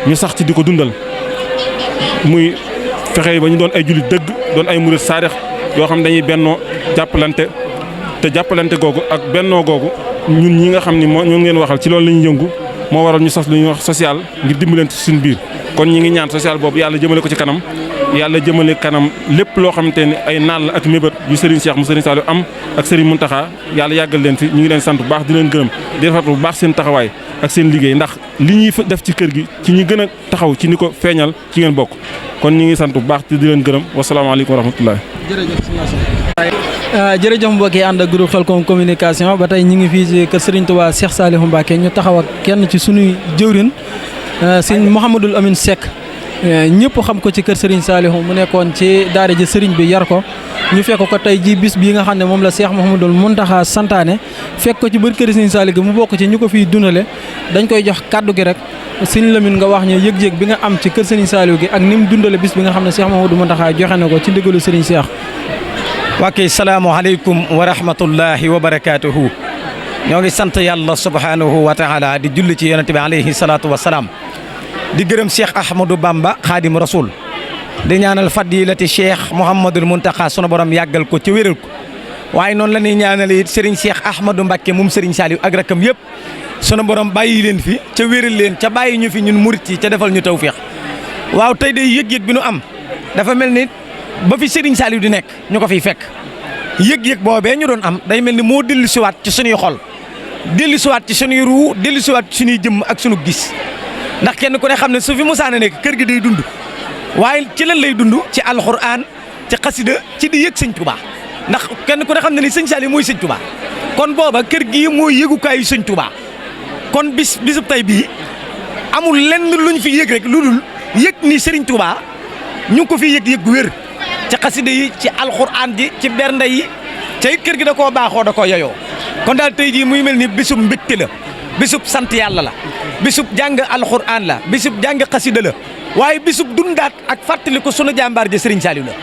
ñu sax ci di ko dundal muy fexe ba ñu doon ay jullit dëgg doon ay murit saadix yoo xam dañuy bennoo jàppalante te jàppalante googu ak bennoo googu ñun ñi nga xam ni moo ñoo ngeen waxal ci loolu la ñuy yëngu moo waral ñu sos lu ñuy wax social ngir dimbalante ci suñu biir kon ñi ngi ñaan social boobu yàlla jëmale ko ci kanam yàlla jëmale kanam lépp loo xamante ne ay naal la ak mébét yu Serigne Cheikh mu Serigne Saliou am ak Serigne Mountakha yàlla yàggal leen fi ñu ngi leen sant bu baax di leen gërëm di rafetlu bu baax seen taxawaay ak seen liggéey ndax li ñuy def ci kër gi ci ñi gën a taxaw ci ni ko feeñal ci ngeen bokk kon ñi ngi sant bu baax di leen gërëm wasalaamaaleykum wa rahmatullahi jërëjëf mbokk yi ànd ak groupe Khelcom communication ba tey ñu ngi fii ci kër Serigne Touba Cheikh Saliou Mbacké ñu taxaw ak kenn ci sunuy jëwrin Serigne Mouhamadul Amine Seck ñëpp xam ko ci kër Serigne Saliou mu nekkoon ci daara ji Serigne bi yar ko ñu fekk ko tey ji bis bii nga xam ne moom la Cheikh Mouhamadul Mountakha santaane fekk ko ci biir kër Serigne Saliou gi mu bokk ci ñu ko fiy dundale dañ koy jox kaddu gi rek Serigne Lamine nga wax ñu yëg-yëg bi nga am ci kër Serigne Saliou gi ak ni mu dundale bis bi nga xam ne Cheikh Mouhamadul Mountakha joxe na ko ci ndigalu Serigne Cheikh. waakay salaamualeykum wa rahmatullahi wa barakaatuhu ñoo ngi sant yàlla subhanahu wa taala di julli ci yonente bi alayhi salaatu wa salaam di gërëm Cheikh Ahmadou Bamba Khadim Rasoul di ñaanal fadilati Cheikh Mouhamadul Mountakha sunu borom yàggal ko ci wéral ko waaye noonu la ñuy ñaanal it Serigne Cheikh Ahmadou Mbacké moom Serigne Saliou ak rakam yëpp sunu borom bàyyi leen fi ca wéral leen ca bàyyi ñu fi ñun murit yi ca defal ñu tawféex waaw tey day yëg-yëg bi nu am dafa mel ni ba fi Serigne Saliou di nekk ñu ko fiy fekk yëg-yëg boobee ñu doon am day mel ni moo dellu siwaat ci suñuy xol dellu siwaat ci suñuy ruu dellu siwaat ci suñuy jëmm ak suñu gis ndax kenn ku ne xam ne su fi musaana nekk kër gi day dund waaye ci lan lay dund ci alxuraan ci xasida ci di yëg sëñ Touba ndax kenn ku ne xam ne ni sëñ Saliou mooy sëñ Touba kon booba kër gii mooy yëgukaayu sëñ Touba kon bisub tey bii amul lenn luñ fi yëg rek lu dul yëg ni Serigne Touba ñu ngi ko fi yëg gu wér ci xasida yi ci alxuraan ji ci bernde yi ca it kër gi da koo baaxoo da koo yoyoo kon daal tey jii muy mel ni bisub mbégte la bisub sant yàlla la bisub jàng alxuraan la bisub jàng xasida la waaye bisub dundaat ak fàttali ko sunu jàmbaar ji Serigne Saliou la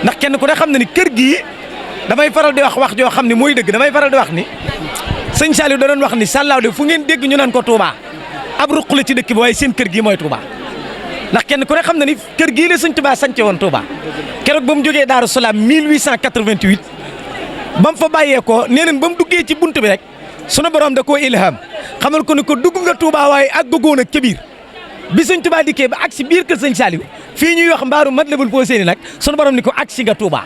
ndax kenn ku ne xam na ni kër gii damay faral di wax joo xam ne mooy dëgg damay faral di wax ni sëñ Saliou da doon wax ni sàllaaw de fu ngeen dégg ñu naan ko Touba ab ruq la ci dëkk bi waaye seen kër gii mooy Touba ndax kenn ku ne xam na ni kër gii la sëñ Touba sance woon Touba keroog ba mu jógee Daaru Salaam 1888 ba mu fa bàyyeekoo nee nañ ba mu duggee ci bunt bi rek sunu borom da koo ilham xamal ko ni ko dugg nga Touba waaye àggagoon ak ca biir bi sëñ Touba dikkee ba ak si biir kër sëñ Saliou fii ñuy wax mbaaru Matlabul Fawzayni nag sunu borom ni ko ak si nga Touba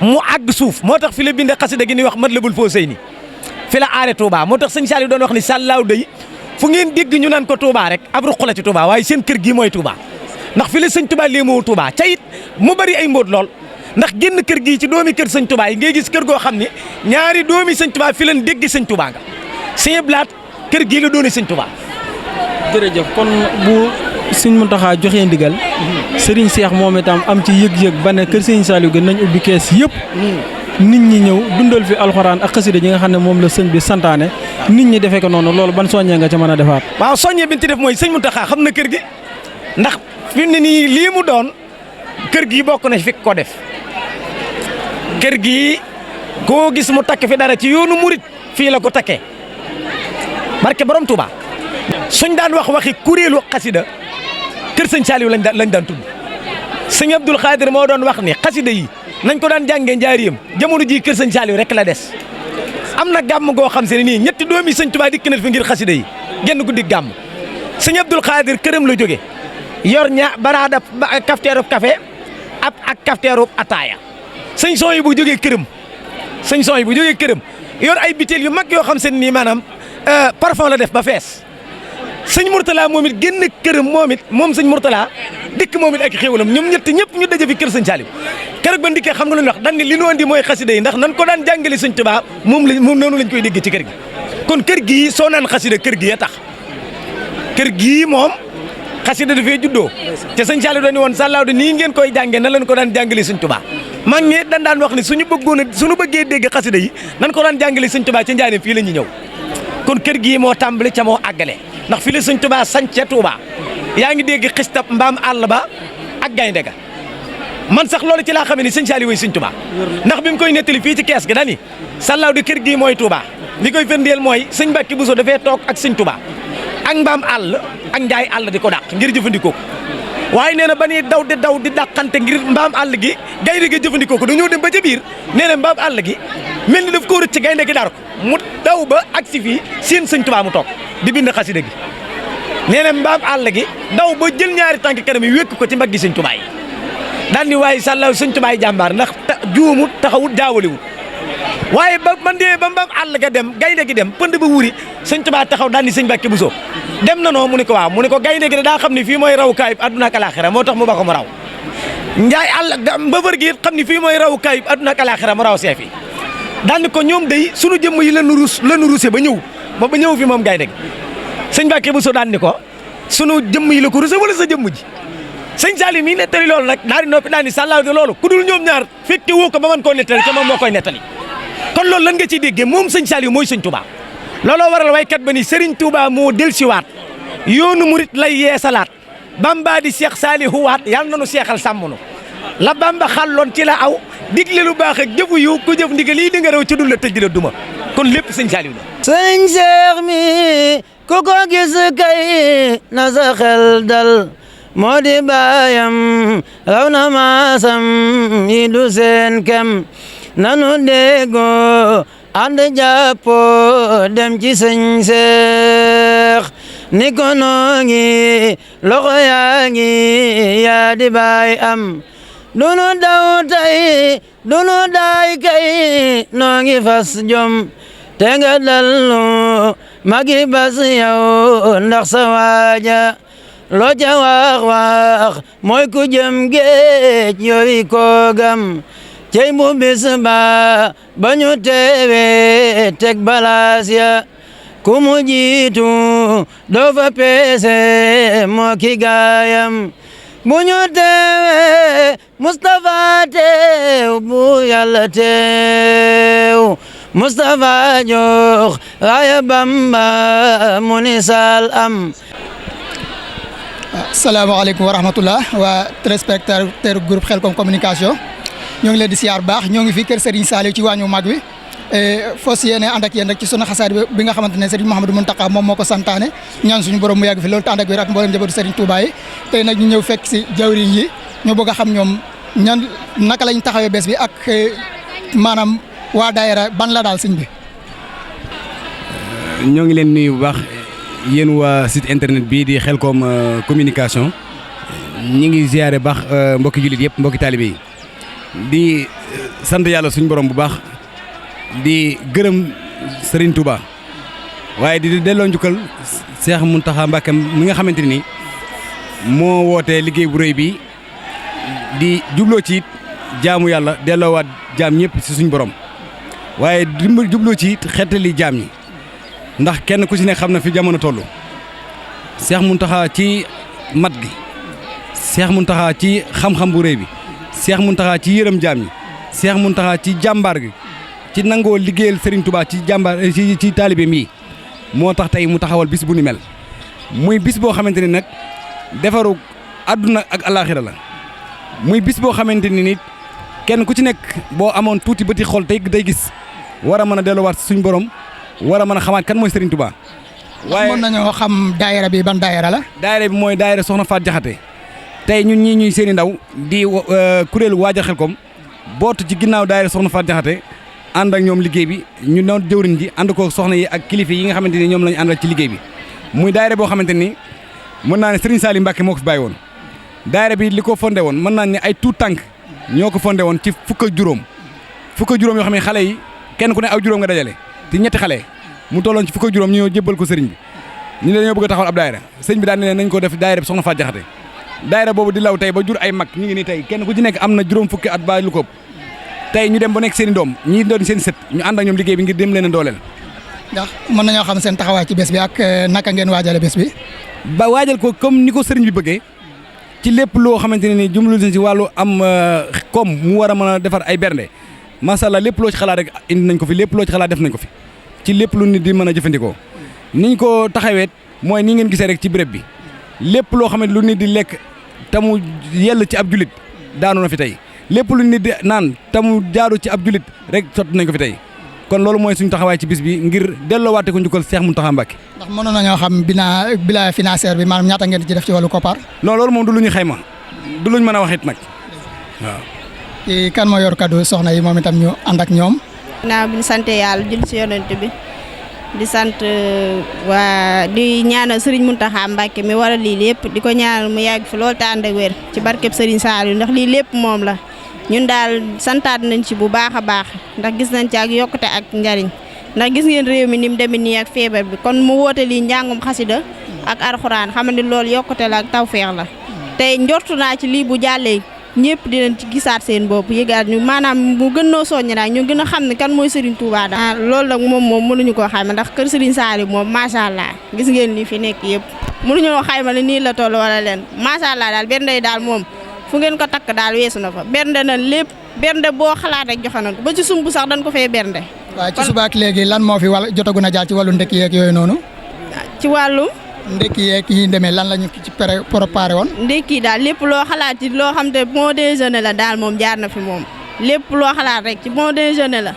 mu àgg suuf moo tax fi la bindee xasida gi ñuy wax Matlabul Fawzayni fi la aare Touba moo tax sëñ Saliou doon wax ni sàllaaw day fu ngeen dégg ñu naan ko Touba rek ab ruq la ci Touba waaye seen kër gii mooy Touba ndax fi la sëñ Touba léemoo Touba ca it mu bari ay mbóot lool ndax génn kër gii ci doomi kër sëñ Touba yi ngay gis kër goo xam ne ñaari doomi sëñ Touba fi leen dégg sëñ Touba nga sëñ Blaat kër gii la dooni sëñ Touba. jërëjëf kon bu sëñ Mountakha joxee ndigal Serigne Cheikh moom itam am ci yëg-yëg ba ne kër sëñ Saliou gën nañ ubbi kees yëpp nit ñi ñëw dundal fi alxuraan ak xasida yi nga xam ne moom la sëñ bi santaane nit ñi defee ko noonu loolu ban soññee nga ca mën a defaat. waaw soññee bi ñu ci def mooy sëñ Mountakha xam na kër gi ndax fi mu ne nii lii mu doon kër gi bokk na fi ko def kër gi koo gis mu takk fi dara ci yoonu murit fii la ko takkee barke borom Touba suñ daan waxi kuréelu xasida kër sëñ Saliou lañ daan tudd sëñ Abdoul Khadir moo doon wax ni xasida yi nañ ko daan jàngee njaariyam jamono ji kër sëñ Saliou rek la des am na gàmm goo xam se ne nii ñetti doomi sëñ Touba dikk na fi ngir xasida yi genn guddi gàmm sëñ Abdoul Khadir këram la jóge yor baraada kafteerub café ak kafteerub ataaya sëñ son yi bu jógee këram yor ay biteel yu mag yoo xam se ne nii maanaam parfum la def ba fees sëñ Mourtala moom it génn këram moom sëñ Mourtala dikk moom it ak xéwalam ñoom ñëpp ñu daje fi kër sëñ Saliou keroog ba ndikkee xam nga lu ñu wax dañ ne li ñu andi mooy xasida yi ndax nan ko daan jàngale sëñ Tuubaa moom noonu lañ koy dégg ci kër gi kon kër gii soo naan xasida kër gi ya tax kër gii moom xasida dafee juddoo te sëñ Saliou dañu woon sàllaaw de nii ngeen koy jàngee na leen ko daan jàngale sëñ Tuubaa mag ñi dañ daan wax ni suñu bëggee dégg xasida yi nan ko daan jàngale sëñ Tuubaa ca Njaaréem fii la ñuy ñëw kon kër gii moo tàmbali ca moo àggale ndax fii la sëñ Tuubaa sañce Tuubaa yaa ngi dégg xistab mbaam àll ba ak gaynde ga man sax loolu ci laa xamee ni sëñ Saliou way sëñ Tuubaa ndax bi mu koy nettali fii ci kees gi dani sàllaaw de kër gii mooy Tuubaa li koy firndeel mooy sëñ Mbàkke Buso dafay toog ak sëñ Tuubaa ak mbaam àll ak njaay àll di ko dàq ngir jëfandikoo ko waaye nee na ba ñuy daw di dàqante ngir mbaam àll gi gaynde gi jëfandikoo ko dañoo dem ba ca biir nee na mbaam àll gi mel ni daf ko rëcc gaynde gi dar ko mu daw ba agsi fii seen sëñ Tuubaa mu toog di bind xasida gi nee na mbaam àll gi daw ba jël ñaari tànk kanam yi wékk ko ci mbaggi sëñ Tuubaa yi daal ni waaye sàllaaw sëñ Tuubaa yi jàmbaar ndax juumut taxawut jaawaliwut waaye ba man dee ba mbaam àll ga dem gaynde gi dem pënd ba wuri sëñ Tuubaa taxaw daal ni sëñ Mbàkke Buso dem na noo mu ne ko waaw mu ne ko gaynde gi daa xam ni fii mooy raw kaayub àdduna ak alaaxira moo tax mu ba ko mu raw njaay àll mbëfër gi xam ni fii mooy raw kaayub àdduna ak alaaxira mu raw seef yi daal ni ko ñoom day sunu jëmm yi lanu ruse ba ñëw fi moom gaynde gi sëñ Mbàkke Buso daal ni ko sunu jëmm yi la ko ruse wala sa jëmm ji sëñ Saliou mii nettali loolu nag daal di noppi daal ni sàllaaw de loolu ku dul ñoom ñaar fekke woo ko ba mën koo nettali te moom moo koy nettali kon loolu lan nga ciy déggee moom sëñ Saliou mooy sëñ Touba looloo waral waykat ba ni Serigne Touba moo dellusiwaat yoonu murit lay yeesalaat Bamba di Cheikh Saliou waat yàlla na nu seexal sàmm nu la Bamba xàlloon ci la aw digle lu baax ak jëfu yu ku jëf ndigal lii di nga rew ci dul la tëj di la duma kon lépp sëñ Saliou la. sëñ Cheikh mi ku ko gis kay na sa xel dal moo di baayam raw na maasam yi du seen kem nanu déggoo ànd jàppoo dem ci sëñ Seex ni ko noo ngi loxo yaa ngi yaa di baay am dunu daw tay dunu daay kay noo ngi fas jom te nga dallu magi bas yow ndax sa waaja loo ca wax mooy ku jëm géej yooyu ko gam cey bu bis ba ñu teewe teg balaas ya ku mu jiitu doo fa peese moo ki gaayam bu ñu teewe Mustafa teew bu Yàlla teew Mustafa jox raaya Bamba mu ni sal am. Asalaamaaleykum wa rahmatullah waa téléspectateur groupe Khelcom communication ñoo ngi leen di siyaar baax ñoo ngi fi kër Serigne Saliou ci waañu mag wi fos yéene ànd ak yéen rek ci sunu xasaar bi nga xamante ne Serigne Mouhamadou Mountakha moom moo ko santaane ñaan suñu borom mu yàgg fi loolu te ànd ak wér ak mboolem njabootu Serigne Touba yi tey nag ñu ñëw fekk si jawriñ yi ñu bëgg a xam ñoom ñan naka lañ taxawee bés bi ak maanaam waa daayira ban la daal sëñ bi. ñoo ngi leen nuyu bu baax yéen waa site internet bii di Khelcom communication ñi ngi ziare baax mbokki jullit yëpp mbokki taalibe yi di sant yàlla suñu borom bu baax di gërëm Serigne Touba waaye di delloo njukkal Cheikh Mountakha Mbacké mi nga xamante ni moo wootee liggéey bu rëy bi di jubloo ci jaamu yàlla delloowaat jaam ñëpp si suñu borom waaye jubloo ci xettali jaam ñi ndax kenn ku si ne xam na fi jamono toll Cheikh Mountakha ci mat gi Cheikh Mountakha ci xam-xam bu rëy bi Cheikh Mountakha ci yërëm jaam ñi Cheikh Mountakha ci jàmbaar gi ci nangoo liggéeyal Serigne Touba ci jàmbaar ci taalibe mi moo tax tey mu taxawal bis bu ni mel muy bis boo xamante ni nag defaru àdduna ak alaaxira la muy bis boo xamante ni nit kenn ku ci nekk boo amoon tuuti bëti xol tey day gis war a mën a delluwaat suñ borom war a mën a xamaat kan mooy Serigne Touba. waaye mën nañoo xam daayira bi ban daayira la. daayira bi mooy daayira Soxna Faat Jaxate tey ñun ñii ñuy seeni ndaw di kuréelu waajal Khelcom bootu ci ginnaaw daayira Soxna Faat Jaxate ànd ak ñoom liggéey bi ñu doon jëwriñ ji ànd ko soxna yi ak kilifa yi nga xamante ni ñoom lañu àndal ci liggéey bi muy daayira boo xamante ni mën naa ne Serigne Saliou Mbacké moo ko fi bàyyi woon daayira bi li ko fondé woon mën naa ne ay tuut tànk ñoo ko fondé woon ci fukk ak juróom yoo xam ne xale yi kenn ku ne aw juróom nga dajale te ñetti xale mu tolloon ci fukk ak juróom ñu ñëw jébbal ko sëriñ bi ñu ne dañoo bëgg a taxawal ab daayira sëriñ bi daan ne nañ ko def daayira bi Soxna Faat Jaxate daayira boobu di law tey ba jur ay mag ñu ngi nii tey kenn ku ci nekk am na juróom fukki at ba lu ko tey ñu dem ba nekk seen i doom ñii doon seen sët ñu ànd ak ñoom liggéey bi ngir dem leen a dooleel ndax mën nañoo xam seen taxawaay ci bés bi ak naka ngeen waajale bés bi. ba waajal ko comme ni ko sëriñ bi bëggee ci lépp loo xamante ne ni jumlu nañ ci wàllu am koom mu war a mën a defar ay bernde macha allah lépp loo ci xalaat rek indi nañ ko fi lépp loo ci xalaat def nañ ko fi ci lépp lu nit di mën a jëfandikoo niñ ko taxaweet mooy ni ngeen gisee rek ci béréb bi lépp loo xam ne lu nit di lekk te mu yell ci ab julit daanu na fi tey lépp lu nit di naan te mu jaaru ci ab julit rek sotti nañ ko fi tey kon loolu mooy suñu taxawaay ci bis bi ngir delloowaate ko njukkal Cheikh Mountakha Mbacké. ndax mënoon nañoo xam bilan financier bi maanaam ñaata ngeen ci def ci wàllu koppar. non loolu moom du lu ñu xayma du luñ mën a wax it nag waaw. kan moo yor kaddu soxna yi moom itam ñu ànd ak ñoom. naa bi ñu sant yàlla jël ci yonent bi di sant waa di ñaanal Serigne Mountakha Mbacké mi waral lii lépp di ko ñaanal mu yàgg fi loolu te ànd ak wér ci barkeb Serigne Saliou ndax lii lépp moom la. ñun daal santaat nañ ci bu baax a baax ndax gis nañ ci ak yokkute ak njariñ ndax gis ngeen réew mi ni mu demee nii ak feebar bi kon mu woote lii njàngum xasida ak alxuraan xam ne loolu yokkute la ak tawfeex la tey njortu naa ci lii bu jàllee ñëpp dinañ ci gisaat seen bopp yëgaat ñu maanaam mu gën noo soññ daal ñu gën a xam ne kan mooy Serigne Touba daal. loolu nag moom mënuñu koo xayma ndax kër Serigne Saliou moom macha allah gis ngeen li fi nekk yëpp mënuñoo xayma ne nii la toll wala leen macha allah daal benn day daal moom. fu ngeen ko takk daal weesu na fa bernde na lépp bernde boo xalaat rek joxe nañ ko ba ci sumb sax dañ ko fee bernde. waaw ci suba ak léegi lan moo fi jotagu na jaar ci wàllu ndekki yeeg yooyu noonu. ci wàllu. ndekki yeeg yi demee lan la ñu ci préparé woon. ndekki daal lépp loo xalaat ci loo xam te bon déjeuner la daal moom jaar na fi moom lépp loo xalaat rek ci bon déjeuner la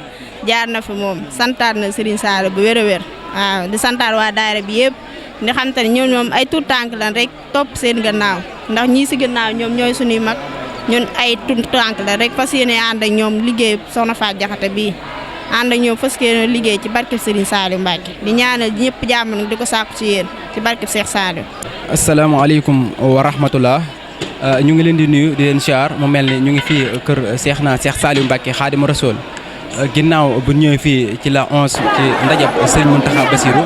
jaar na fi moom santaat na Serigne Saliou bu wér a wér waaw di santaat waa daayira bi yëpp. di xam te ne ñoom ay tuut tànk lan rek topp seen gannaaw ndax ñii si gannaaw ñoom ñooy suñuy mag ñun ay tuut tànk la rek fas yéene ànd ak ñoom liggéey soxna Faat Jaxate bii ànd ak ñoom fas yéene liggéey ci barkeb Serigne Saliou Mbacké di ñaanal ñëpp jàmm nag di ko sàkku ci yéen ci barkeb Cheikh Saliou. asalaamaaleykum wa rahmatullah ñu ngi leen di nuyu di leen siyaar mu mel ni ñu ngi fii kër Cheikh Saliou Mbacké Xaadimu Rasuul ginnaaw bu ñëwee fii ci la 11 ci ndajab Serigne Mountakha Bassirou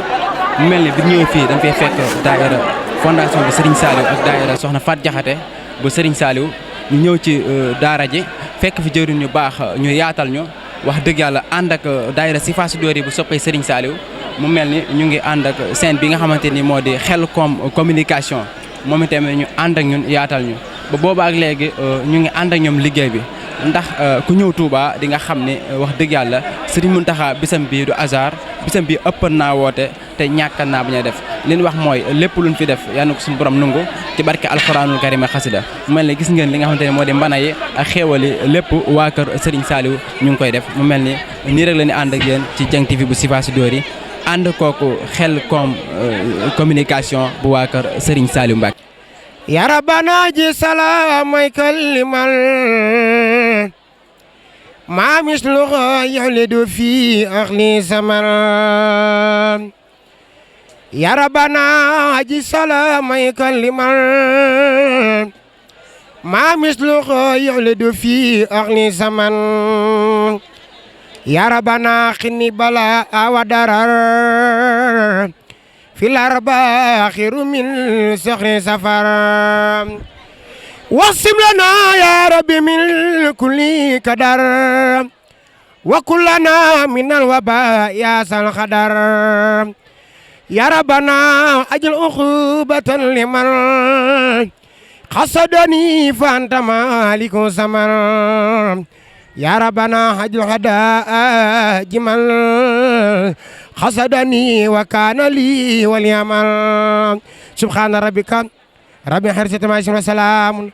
mu mel ni bi ñëwee fii dañ fay fekk daayira fondation bu Serigne Saliou ak daayira soxna Faat Jaxate bu Serigne Saliou ñu ñëw ci daara ji fekk fi jëriñ ñu baax ñu yaatal ñu wax dëgg yàlla ànd ak daayira si faasi doori bu soppee Serigne Saliou mu mel ni ñu ngi ànd ak scène bi nga xamante ni moo di Xelcom communication moom itamit ñu ànd ak ñun yaatal ñu ba booba ak léegi ñu ngi ànd ak ñoom liggéey bi ndax ku ñëw Touba di nga xam ne wax dëgg yàlla Serigne Mountakha bisam bii du hasard bisam bii ëppan naa woote te ñàkk naa bañ a def li ñu wax mooy lépp luñ fi def yal na ko suñu borom nungu ci barke alxuraanul karim ak xasida mu mel ni gis ngeen li nga xamante ne moo di mbana yi ak xéewali lépp waa kër Serigne Saliou ñu ngi koy def mu mel ni nii rek la ñu ànd ak yéen ci Dieng TV bu Sifaasi Dóori ànd kooku Xelcom communication bu waa kër Serigne Saliou Mbacké. ya rabbana ji salaamay kalimal ma misluhu yulidu fi akhli zaman ya rabbana ji salaamay kalimal ma misluhu yulidu fi akhli zaman ya rabbana khini bala awadarar fil arba khiru min sakhri safar wasim lana ya rabbi min kulli kadar wa kullana min al waba ya sal khadar ya rabbana ajil ukhubatan liman qasadani fa anta maliku zaman ya rabbana ajil hada jimal qasadani wa kana li wal yamal subhana rabbika rabbil izzati amma yasifun wa salamun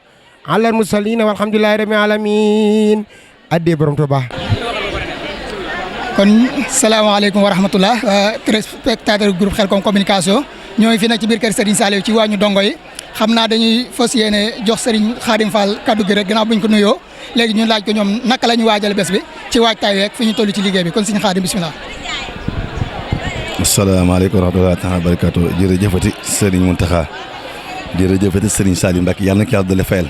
alal mursalin walhamdulillahi rabbil alamin addi borom Tuuba. kon salaamaaleykum wa rahmatullah téléspectateur groupe Xelcom communication ñoo ngi fi nag ci biir kër Serigne Saliou ci waañu dongo yi xam naa dañuy fas yéene jox Serigne Khadim Fall kaddu gi rek gannaaw buñ ko nuyoo léegi ñun laaj ko ñoom naka la ñu waajal bés bi ci waajtaay week fi ñu toll ci liggéey bi kon Serigne Khadim bismillah. asalaamaaleykum wa rahmatulah taala barakaatu jërëjëfati Serigne Mountakha jërëjëfati Serigne Saliou Mbacké yàlla na ko yàlla doole fayal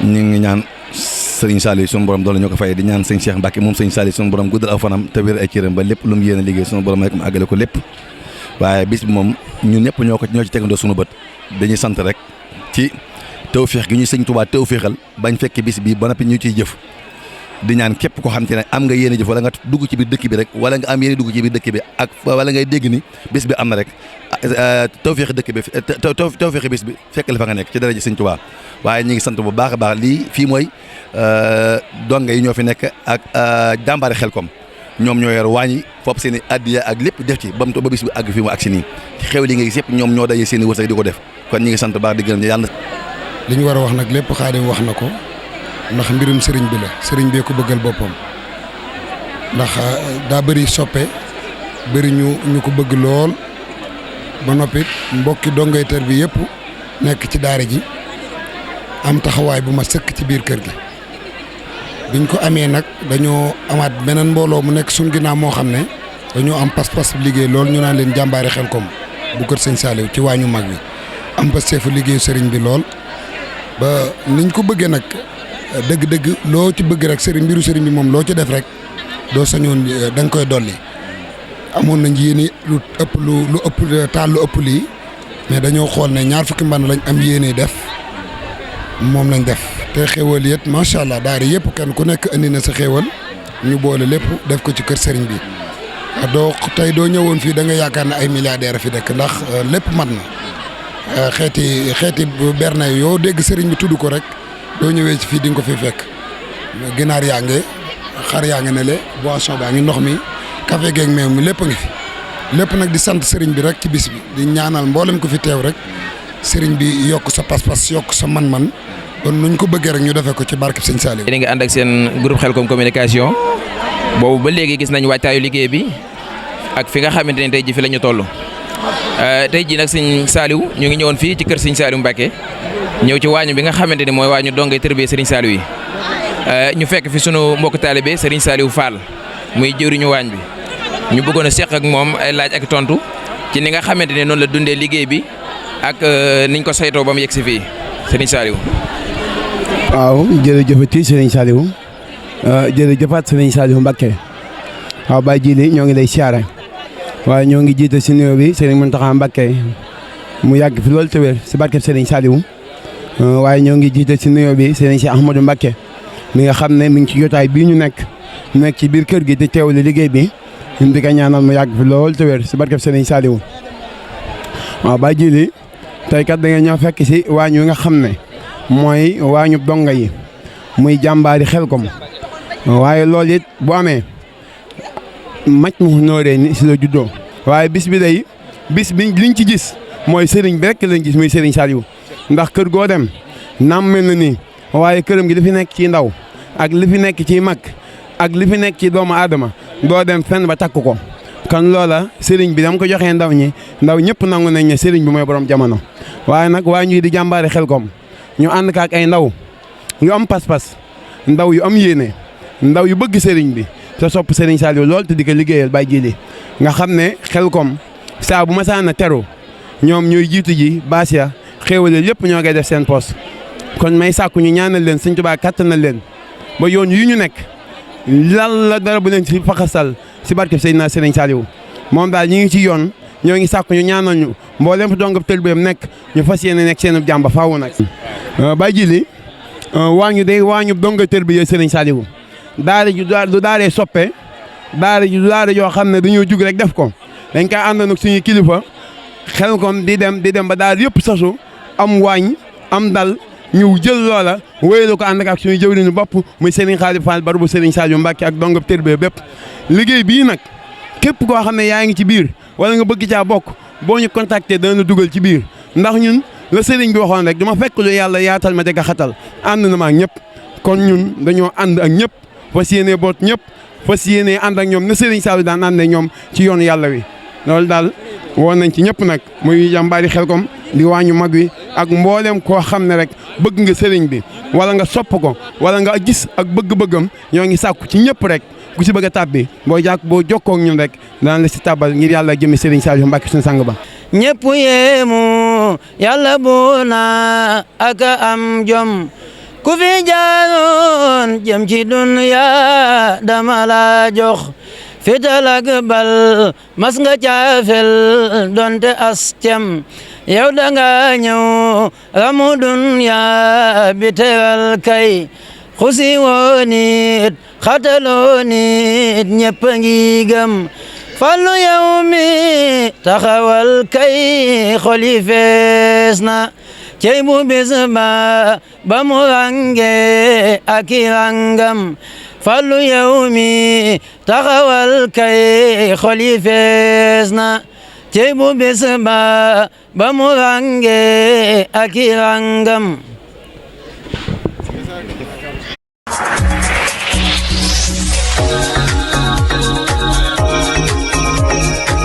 ñu ngi ñaan Serigne Saliou sunu borom doole ñoo ko fay di ñaan sëñ Cheikh Mbacké moom sëñ Saliou sunu borom guddal aw fanam te wér ay cëram ba lépp lu mu yéene a liggéey sunu borom rek mu àggale ko lépp waaye bis bi moom ñun ñëpp ñoo ci tegandoo sunu bët dañuy sant rek ci tawféex gi ñu sëñ Touba tawféexal bañ fekk bis bi ba noppi ñu ciy jëf di ñaan képp ko xam te ne am nga yéene jëf wala nga dugg ci biir dëkk bi rek wala nga am yéene dugg ci biir dëkk bi ak wala ngay dégg ni bés bi am na rek tawféexi dëkk bi tawféexi bés bi fekk la fa nga nekk ci dara ji Sëñ Tuubaa waaye ñu ngi sant bu baax a baax lii fii mooy donga yi ñoo fi nekk ak jàmbaari Xelkom ñoom ñoo yor wàññi fopp seen i addiya ak lépp def ci ba bis bi àgg fii mu àgg si nii xew li nga gis yëpp ñoom ñoo daje seen i wërsëg di ko def kon ñu ngi sant baax di gërëm yàlla. li ñu war a wax nag lépp Xaadim wax na ko ndax mbirum sëriñ bi la sëriñ bee ko bëggal boppam ndax daa bëri soppe bëri ñu ko bëgg lool ba noppi mbokki dongay tër bi yëpp nekk ci daara ji am taxawaay bu ma sëkk ci biir kër gi biñ ko amee nag dañoo amaat beneen mbooloo mu nekk suñ ginnaaw moo xam ne dañoo am pas-pas liggéey lool ñu naan leen jàmbaari Xelkom bu kër sëñ Saliou ci waañu mag bi am pas seefu liggéeyu sëriñ bi lool ba niñ ko bëggee nag dëgg-dëgg loo ci bëgg rek mbiru sëriñ bi moom loo ci def rek doo sañoon da nga koy dolli amoon nañ yéene lu ëpp taal lu ëpp lii mais dañoo xool ne ñaar fukki mban lañ am yéene def moom lañ def te xéwal yët macha allah daara yëpp kenn ku nekk indi na sa xéwal ñu boole lépp def ko ci kër sëriñ bi doo tey doo ñëwoon fii da nga yaakaar ne ay milliardaire fi dekk ndax lépp mat na xeeti berne yoo dégg sëriñ bi tudd ko rek doo ñëwee ci fii di nga ko fi fekk ginaar yaa ngi xar yaa ngi ne le boisson baa ngi ndox mi café geeg meew mi lépp a ngi fi lépp nag di sant sëriñ bi rek ci bis bi di ñaanal mboolem ko fi teew rek sëriñ bi yokk sa pas-pas yokk sa man-man kon nuñ ko bëggee rek ñu defee ko ci barkeb Sëñ Saliou. yéen a ngi ànd ak seen groupe Xelkom communication boobu ba léegi gis nañ waajtaayu liggéey bi ak fi nga xamante ne tey ji fi la ñu toll tey ji nag Sëñ Saliou ñu ngi ñëwoon fii ci kër Sëñ Saliou Mbacké ñëw ci waañu bi nga xamante ni mooy waañu dongay tërbiye Serigne Saliou yi ñu fekk fi sunu mbokk taalibe Serigne Saliou Fall muy jëwriñu waañ bi ñu bëggoon a seq ak moom ay laaj ak tontu ci ni nga xamante ne noonu la dundee liggéey bi ak niñ ko saytoo ba mu yegg si fii Serigne Saliou. waaw jërëjëfati Serigne Saliou jërëjëfaat Serigne Saliou Mbacké waaw Baye Djili ñoo ngi lay siyaare waaye ñoo ngi jiite si nuyoo bi Serigne Mountakha Mbacké mu yàgg fi loolu te wér si barkeb Serigne Saliou waaye ñoo ngi jiite si nuyoo bi Serigne Cheikh Ahmadou Mbacké mi nga xam ne mi ngi ci jotaay bii ñu nekk ci biir kër gi te teewlu liggéey bi ñu di ko ñaanal mu yàgg fi loolu te wér si barkeb Serigne Saliou waaw Baye Djili tey kat da nga ñëw fekk si waañ wi nga xam ne mooy waañu donga yi muy jàmbaari Xelkom waaye loolu it bu amee Majmahun Nurayni si la juddoo waaye bis bi day bis bi liñ ci gis mooy sëriñ bi rek lañ gis muy Serigne Saliou ndax kër goo dem naam mel na nii waaye këram gi li fi nekk ci ndaw ak li fi nekk ci mag ak li fi nekk ci doomu aadama doo dem fenn ba takk ko kon loola sëriñ bi dama ko joxee ndaw ñi ndaw ñëpp nangu nañ ne sëriñ bi mooy borom jamono waaye nag waa ñuy di jàmbaari Xelkom ñu ànd kaak ay ndaw yu am pas-pas ndaw yu am yéene ndaw yu bëgg sëriñ bi te sopp Serigne Saliou lool te di ko liggéeyal Baye Djili nga xam ne Xelkom saa bu ma saana teru ñoom ñooy jiitu ji baas ya xéewale lépp ñoo koy def seen poos kon may sàkku ñu ñaanal leen Sëñ Tuubaa kàttanal leen ba yoon yu ñu nekk lan la dara bu leen si faxasal si barkeb Seydina Serigne Saliou moom daal ñu ngi ci yoon ñoo ngi sàkku ñu ñaanal ñu mboolem fa dongab tëlbeem nekk ñu fas yéene nekk seen jàmba faawu nag Baye Djili waañu day waañu donga tëlbe Serigne Saliou daara ju du daaree soppe daara ju du daara yoo xam ne dañoo jug rek def ko dañ koy ànd nag suñu kilifa Xelkom di dem ba daara yëpp sasu am waañ am dal ñu jël loola wéyal ko ànd ak suñu jëwriñu bopp muy Serigne Khadim Fall barabu Serigne Saliou Mbacké ak dongab tëlbe bépp liggéey bii nag képp koo xam ne yaa ngi ci biir wala nga bëgg caa bokk boo ñu contacter dana dugal ci biir ndax ñun la Serigne bi waxoon rek dama fekk lu yàlla yaatal ma dégg a xatal ànd na ma ak ñëpp kon ñun dañoo ànd ak ñëpp fas yéenee boot ñëpp fas yéenee ànd ak ñoom na Serigne Saliou daan ànd ak ñoom ci yoonu yàlla wi loolu daal woon nañ ci ñëpp nag muy jàmbaari Xelkom di waañu mag wi ak mboolem koo xam ne rek bëgg nga sëriñ bi wala nga sopp ko wala nga gis ak bëgg-bëggam ñoo ngi sàkku ci ñëpp rek ku si bëgg a tàbbi boo jokkoo ak ñun rek daan la si tàbbal ngir yàlla jëmi Serigne Saliou Mbacké suñu sang ba ñëpp yéemu yàlla bu na ak am jom ku fi jaaroon jëm ci dunya dama la jox fital ak bal mas nga caafel donte as cem yow danga ñëw ramu dunya bi teral kay xusi woo nit xataloo nit ñëpp a ngi gëm fallu yow mi taxawal kay xoli fees na cey bu bis ba mu range ak i rangam fallu yow mi taxawal kay xoli fees na cey bu bis ba mu range ak i rangam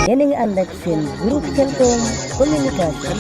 yéen a ngi ànd ak seen groupe Khelcom communication.